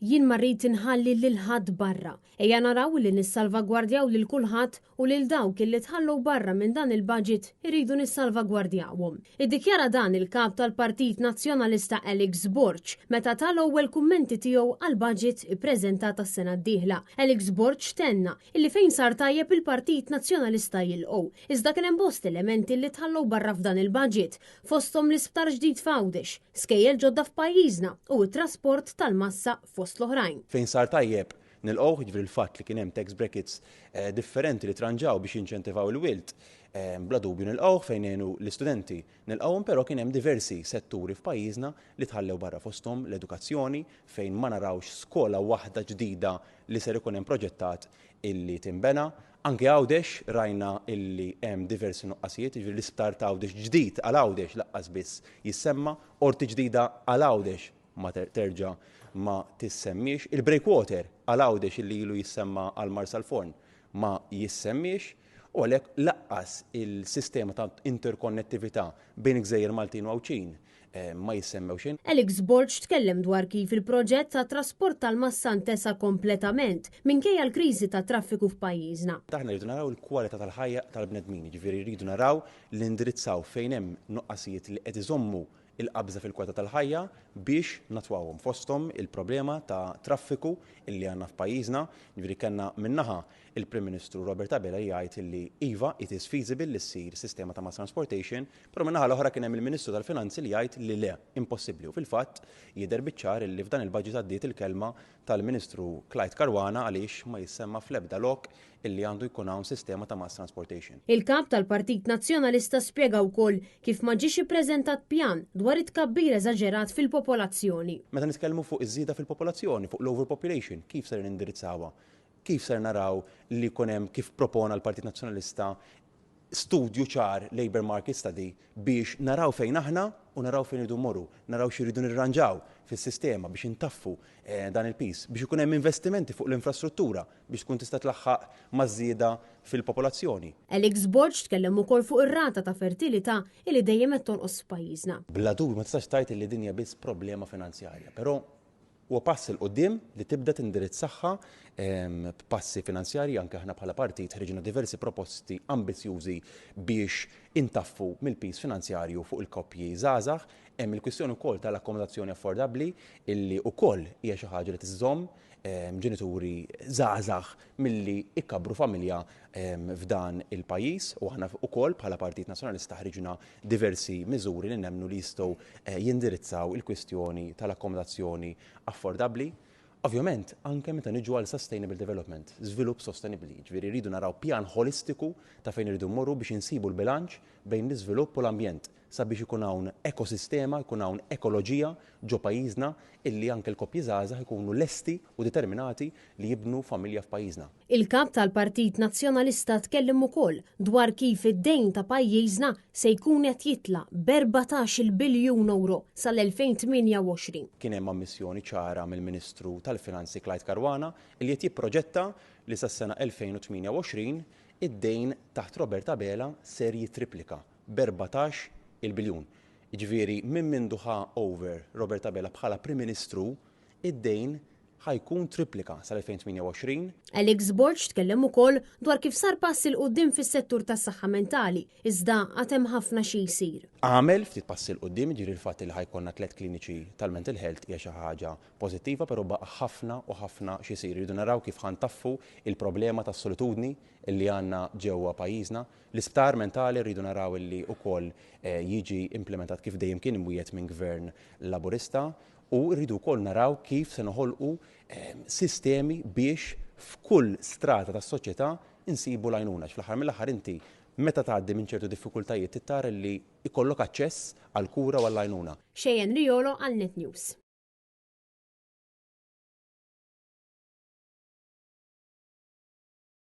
Jien ma rrid inħalli lil ħadd barra. Ejja naraw li nissalvagwardjaw lil kulħadd u lil dawk illi tħallew barra minn dan il-budget irridu nissalvagwardjawhom. Iddikjara dan il-Kap tal-Partit Nazzjonalista Alex Borg meta ta l-ewwel kummenti tiegħu għall-budget ippreżentat għas-sena d-dieħla. Alex Borg tenna illi fejn sar tajjeb il-Partit Nazzjonalista jilqgħu. Iżda kien hemm bosta elementi li tħallew barra f'dan il-budget, fosthom l-isptar ġdid f'Għawdex, skejjel ġodda f'pajjiżna u t-trasport tal-massa fost l-oħrajn. Fejn sar tajjeb nilqgħuh, jiġifieri l-fatt li kien hemm tax brackets differenti li tranġaw biex jinċentivaw il-wild, bla dubju nilqgħuh, fejn għenu l-istudenti nilqgħuhom, però kien hemm diversi setturi f'pajjiżna li tħallew barra fosthom l-edukazzjoni fejn ma narawx skola waħda ġdida li ser ikun hemm proġettat illi tinbena. Anke Għawdex rajna illi hemm diversi nuqqasijiet, jiġifieri l-isptar ta' Għawdex ġdid għal Għawdex laqqas biss jissemma, qorti ġdida għal Għawdex ma terġa' ma tissemmiex, il-breakwater għal Għawdex illi ilu jissemma għal Marsalforn ma jissemmiex u għalhekk laqqas il-sistema ta' interkonnettività bejn il-gżejjer Maltin u Għawdxin ma jissemmew xejn. Alex Borg tkellem dwar kif il-proġett ta' trasport tal-massa ntesa kompletament minkejja l-kriżi tat-traffiku f'pajjiżna. Aħna rridu naraw il-kwalità tal-ħajja tal-bnedmin, jiġifieri rridu naraw li nindirizzaw fejn hemm nuqqasijiet li qed iżommu l-qabża fil-kwalità tal-ħajja biex natwawhom, fosthom il-problema ta' traffiku li għandna f'pajjiżna, jiġifieri kellna minn naħa il-Prim Ministru Robert Abela li jgħid li iva, it is feasible li ssir sistema ta' mass transportation, Però min-naħa l-oħra kien hemm il-Ministru tal-Finanzi li jgħid li le, impossibbli u fil-fatt jidher biċ-ċar illi f'dan il-budget għaddiet il-kelma tal-Ministru Clyde Caruana għaliex ma jissemma fl-ebda lok illi għandu jkun hawn sistema ta' mass transportation. Il-Kap tal-Partit Nazzjonalista spjega wkoll kif ma ġiex ippreżentat pjan dwar it-tkabbir eżaġerat fil-popolazzjoni. Meta nitkellmu fuq iż-żieda fil-popolazzjoni, fuq l-overpopulation, kif ser nindirizzawha? Kif ser naraw li jkun hemm kif propona l-Partit Nazzjonalista studju ċar, labour market study, biex naraw fejn aħna u naraw fejn irridu mmorru, naraw xi rridu nirranġaw fis-sistema biex intaffu dan il-piż, biex ikun hemm investimenti fuq l-infrastruttura biex tkun tista' tlaħħaq maż-żieda fil-popolazzjoni. Alex Borg tkellem ukoll fuq ir-rata ta' fertilità li dejjem qed tonqos f'pajjiżna. Bla dubju ma tistax tgħid li din hija biss problema finanzjarja, però Huwa pass 'il quddiem li tibda tindirizzaha b'passi finanzjarji, anke aħna bħala partit ħriġna diversi proposti ambizzjużi biex intaffu mill-piż finanzjarju fuq il-koppji żgħażagħ. Hemm il-kwistjoni wkoll tal-akkomodazzjoni affordabbli illi wkoll hija xi ħaġa li tiżżomm ġenituri żgħażagħ milli jkabbru familja f'dan il-pajjiż u aħna wkoll bħala Partit Nazzjonalista ħriġna diversi miżuri li nemmnu li jistgħu jindirizzaw il-kwistjoni tal-akkomodazzjoni affordabbli. Ovvjament, anke meta niġu għal sustainable development, żvilupp sostenibbli, jiġifieri rridu naraw pjan ħolistiku ta' fejn irridu mmorru biex insibu l-bilanċ bejn l-iżvilupp u l-ambjent sabiex ikun hawn ekosistema, ikun hawn ekoloġija ġo pajjiżna illi anke l-koppji żgħażagħ ikunu lesti u determinati li jibnu familja f'pajjiżna. Il-Kap tal-Partit Nazzjonalista tkellem ukoll dwar kif id-dejn ta' pajjiżna se jkun qed jitla' b'erbatax-il biljun ewro sal-2028. Kien hemm ammissjoni ċara mill-Ministru tal-Finanzi Clyde Caruana li qed jipproġetta li sas-sena 2028 id-dejn taħt Robert Abela ser jittriplika b'erbatax-il biljun. Jiġifieri minn mindu ħa over Robert Abela bħala Prim Ministru, id-dejn ħa jkun triplika sal-2028. Alex Borg tkellem ukoll dwar kif sar pass 'il quddiem fis-settur tas-saħħa mentali, iżda għad hemm ħafna xi jsir. Għamel ftit passi 'l quddiem, jiġifieri l-fatt li ħa jkollna tlett kliniċi tal-mental health hija xi ħaġa pożittiva, però baqa' ħafna u ħafna xi jsir. Irridu naraw kif ħa ntaffu l-problema tas-solitudni li għandna ġewwa pajjiżna. L-isptar mentali rridu naraw li wkoll jiġi implimentat kif dejjem kien imwiegħed minn Gvern Laburista. U rridu wkoll naraw kif se noħolqu sistemi biex f'kull strata tas-soċjetà nsibu l-għajnuna. Għax fl-aħħar mill-aħħar inti meta tgħaddi minn ċertu diffikultajiet trid tara li jkollok aċċess għall-kura u għall-għajnuna. Cheyenne Riolo għal Net News.